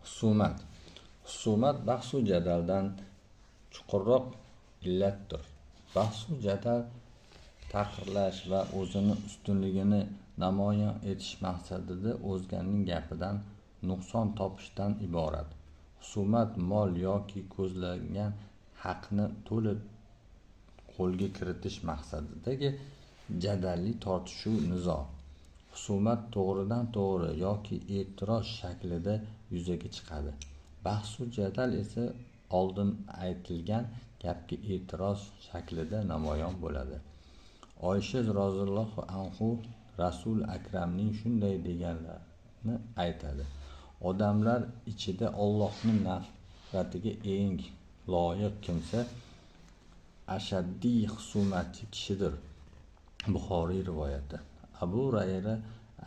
Husumat. Husumat bahsu jadaldan chuqurroq illatdir. Bahsu jadal tahqirlash va o'zini ustunligini namoyon etish maqsadida o'zganing gapidan nuqson topishdan iborat. Husumat mol yoki ko'zlangan haqni to'la qo'lga kiritish maqsadidagi jadalli tortishuv, nizo. Husumat to'g'ridan to'g'ri yoki e'tiroz shaklida yuzaga chiqadi. Bahsu jadal esa oldin aytilgan gapga e'tiroz shaklida namoyon bo'ladi. Oysha roziyallohu anhu Rasul Akramning shunday deganlarini aytadi: Odamlar ichida Allohning nafratiga eng loyiq kimsa ashaddiy husumatchi kishidir. Buxoriy rivoyati. Abu Hurayra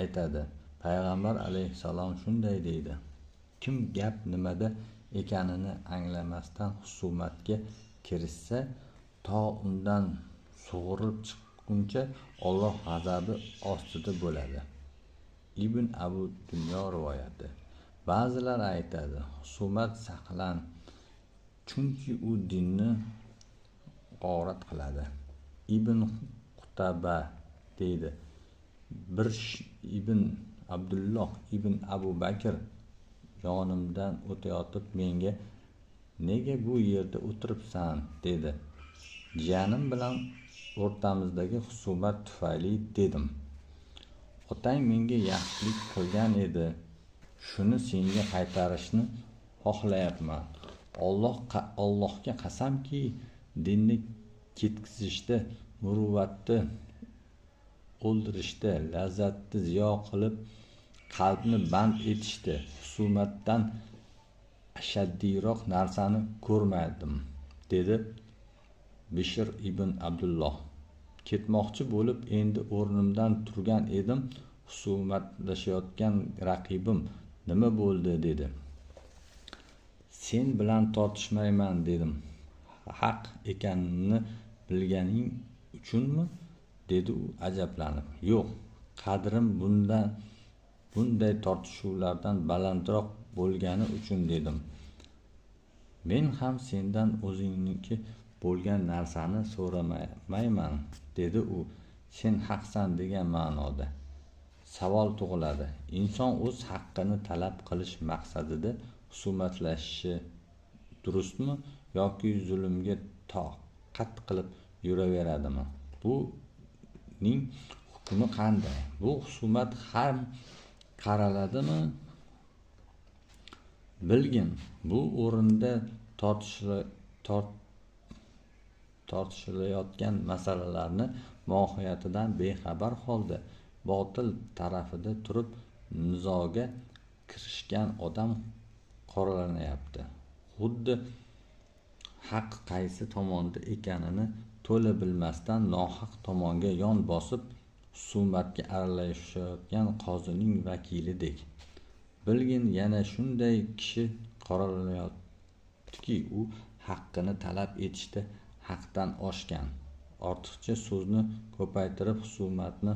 aytadi: Payg'ambar alayhissalom shunday deydi: Kim gap nimada ekanini anglamasdan husumatga kirishsa, to undan sug'urib chiqquncha Alloh g'azabi ostida bo'ladi. Ibn Abu Dunyo rivoyati. Ba'zilar aytadi: husumat saqlan, chunki u dinni g'orat qiladi. Ibn Qutaba deydi: Bir ibn Abdulloh ibn Abu Bakr yonimdan o'tayotib menga nega bu yerda o'tiribsan dedi. Jiyanim bilan o'rtamizdagi husumat tufayli dedim. Otang menga yaxshilik qilgan edi. Shuni senga qaytarishni xohlayapman. Allohga qasamki, dinni ketkizishda, muruvvatni o'ldirishda, lazzatni ziyo qilib, qalbni band etishda husumatdan ashaddiyroq narsani ko'rmadim, dedi Bishr ibn Abdulloh. Ketmoqchi bo'lib endi o'rnimdan turgan edim, husumatlashayotgan raqibim nima bo'ldi dedi. Sen bilan tortishmayman dedim. Haq ekanini bilganing uchunmi? Dedi u ajablanib. Yo'q, qadrim bunday tortishuvlardan balandroq bo'lgani uchun dedim. Men ham sendan o'zingniki bo'lgan narsani so'ramayman, dedi u. Sen haqsan degan ma'noda. Savol tug'iladi. Inson o'z haqqini talab qilish maqsadida husumatlashishi durustmi yoki zulmga toqat qilib yuraveradimi? Buning hukmi qanday? Bu husumat ham qaraladimi? Bilgin, bu o'rinda tortishilayotgan masalalarni mohiyatidan bexabar holda botil tarafida turib nizoga kirishgan odam qoralanyapti. Xuddi haq qaysi tomonda ekanini to'la bilmasdan nohaq tomonga yon bosib husumatga aralashayotgan qozining vakilidek. Bilgin, yana shunday kishi qoralanyaptiki, u haqqini talab etishda haqdan oshgan, ortiqcha so'zni ko'paytirib husumatni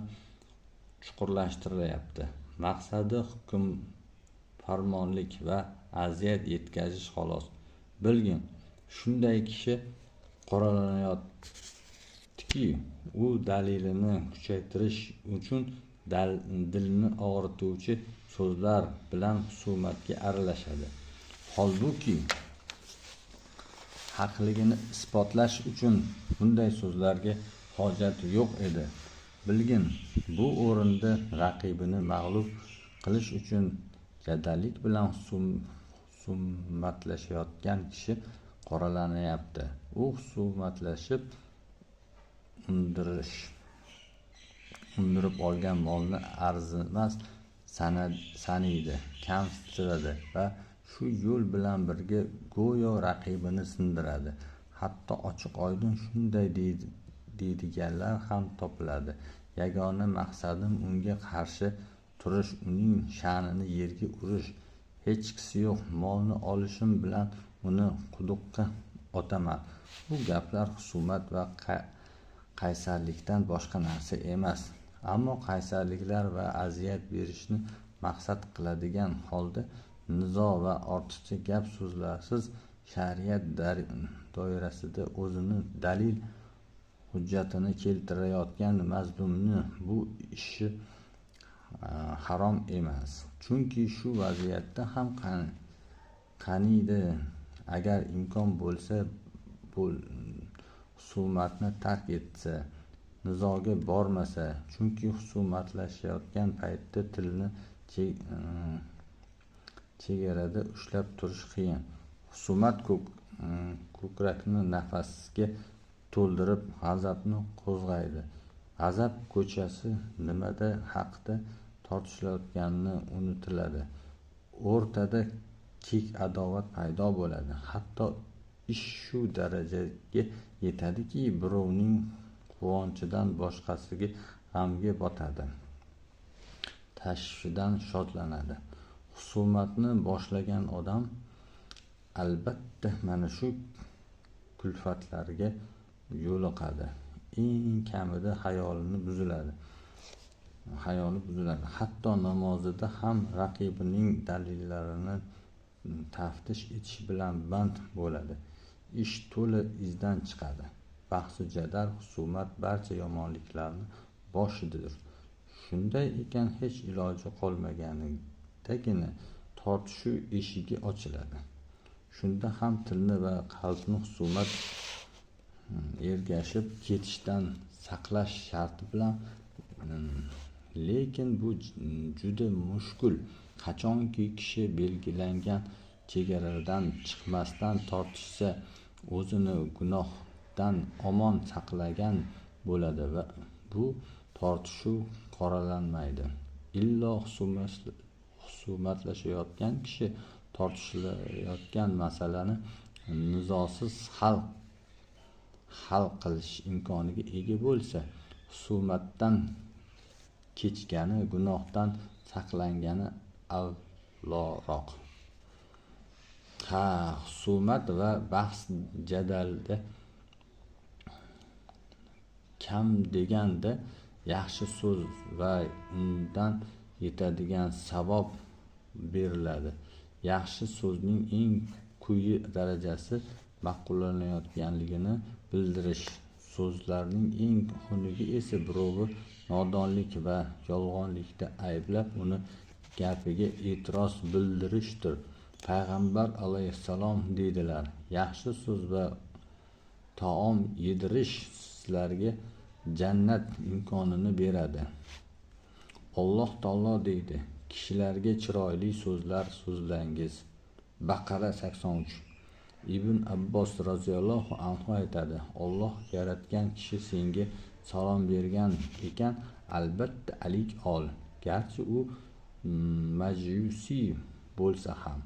chuqurlashtiryapti. Maqsadi hukmfarmonlik va aziyat yetkazish xolos. Bilgin, shunday kishi qoralanyaptiki, u dalilini kuchaytirish uchun dilni og'rituvchi so'zlar bilan husumatga aralashadi. Holbuki haqligini isbotlash uchun bunday so'zlarga hojat yo'q edi. Bilgin, bu o'rinda raqibini mag'lub qilish uchun jadallik bilan husumatlashayotgan kishi qoralanyapti. U husumatlashib undirib olgan molni arzimas saniydi, kamsitiradi va shu yo'l bilan birga go'yo raqibini sindiradi. Hatto ochiq-oydin shunday deydiganlar ham topiladi: Yagona maqsadim unga qarshi turish, uning sha'nini yerga urish, hechqisi yo'q, molni olishim bilan uni quduqqa otaman. Bu gaplar husumat va qaysarlikdan boshqa narsa emas. Ammo qaysarliklar va aziyat berishni maqsad qiladigan holda Nizo va ortiqcha gap so'zlarsiz shariat doirasida o'zini dalil hujjatini keltirayotgan mazlumni bu ishi harom emas. Chunki shu vaziyatda ham qaniydi agar imkon bo'lsa husumatni tark etsa, nizoga bormasa, chunki husumatlashayotgan paytda tilni chegarada ushlab turish qiyin. Husumat ko'krakni nafasga to'ldirib, g'azabni qo'zg'aydi. G'azab ko'chasi nimada haqida tortishilayotganini unutiladi. O'rtada kek adovat paydo bo'ladi. Hatto ish shu darajaga yetadiki, birovning quvonchidan boshqasiga g'amga botadi, tashvishidan shodlanadi. Husumatni boshlagan odam albatta mana shu kulfatlarga yo'liqadi. Eng kamida xayoli buziladi. Hatto namozida ham raqibining dalillarini taftish etish bilan band bo'ladi. Ish to'la izdan chiqadi. Bahsu jadal, husumat barcha yomonliklarni boshidir. Shunday ekan, hech iloji qolmaganidagina tortishuv eshigi ochiladi. Shunda ham tilni va qalbni husumat ergashib ketishdan saqlash sharti bilan, lekin bu juda mushkul. Qachonki kishi belgilangan chegaradan chiqmasdan tortishsa, o'zini gunohdan omon saqlagan bo'ladi va bu tortishuv qoralanmaydi. Illo husumatlashayotgan kishi tortishilayotgan masalani nizosiz hal qilish imkoniga ega bo'lsa, husumatdan kechgani, gunohdan saqlangani avloroq. Ha, husumat va bahs jadalda kam deganda yaxshi so'z va undan yetadigan savob beriladi. Yaxshi so'zning eng quyi darajasi ma'qullanayotganligini bildirish, so'zlarning eng xunugi esa birovi nodonlik va yolg'onlikda ayblab, uni gapiga e'tiroz bildirishdir. Payg'ambar alayhissalom dedilar: yaxshi so'z va taom yedirish sizlarga jannat imkonini beradi. Alloh taolo deydi: kishilarga chiroyli so'zlar so'zlangiz. Baqara 83. Ibn Abbos roziyallohu anhu aytadi: Alloh yaratgan kishi senga salom bergan ekan, albatta alik ol, garchi u majusiy bo'lsa ham.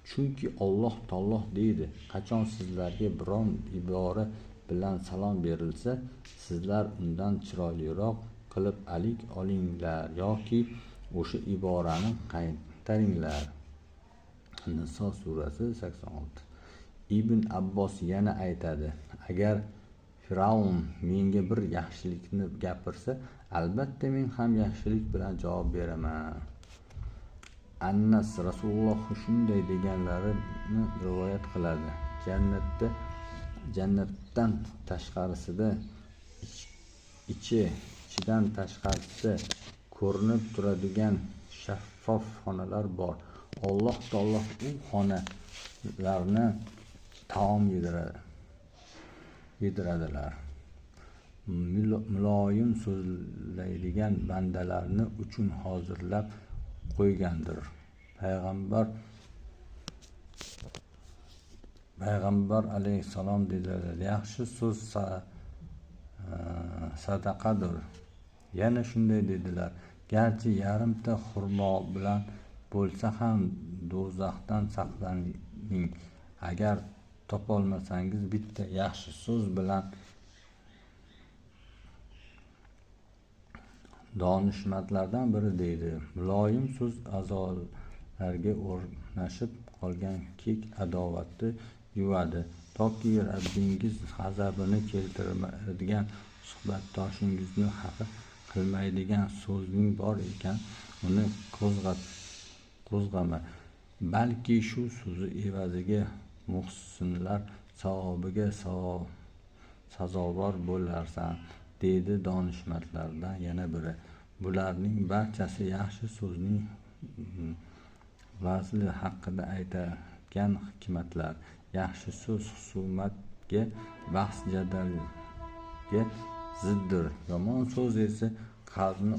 Chunki Alloh taolo deydi: qachon sizlarga biron ibora bilan salom berilsa, sizlar undan chiroyliroq qilib alik olinglar yoki o'sha iborani qaytaringlar. Niso surasi 86. Ibn Abbos yana aytadi: agar Firavun menga bir yaxshilikni gapirsa, albatta men ham yaxshilik bilan javob beraman. Annas Rasululloh shunday deganlarini rivoyat qiladi: jannatdan tashqarisida ichidan tashqarisida ko'rinib turadigan shaffof xonalar bor. Alloh taolo u xonalarni taom yediradilar. Muloyim so'zlaydigan bandalarni uchun hozirlab qo'ygandir. Payg'ambar alayhissalom dedilar: yaxshi so'z sadaqadir. Yana shunday dedilar: garchi yarimta xurmo bilan bo'lsa ham do'zaxdan saqlaning. Agar topolmasangiz bitta yaxshi so'z bilan. Donishmandlardan biri deydi: muloyim so'z a'zolarga o'rnashib qolgan kek adovatni yuvadi, toki Rabbingiz g'azabini keltiradigan, suhbatdoshingizni xafa qilmaydigan so'zing bor ekan, uni qo'zg'ama. Balki shu so'zi evaziga muhsinlar savobiga sazovor bo'larsan, dedi donishmandlardan yana biri. Bularning barchasi yaxshi so'zning vazli haqida aytgan hikmatlar. Yaxshi so'z husumatga, bahs jadalga ziddir. Yomon so'z esa qalbni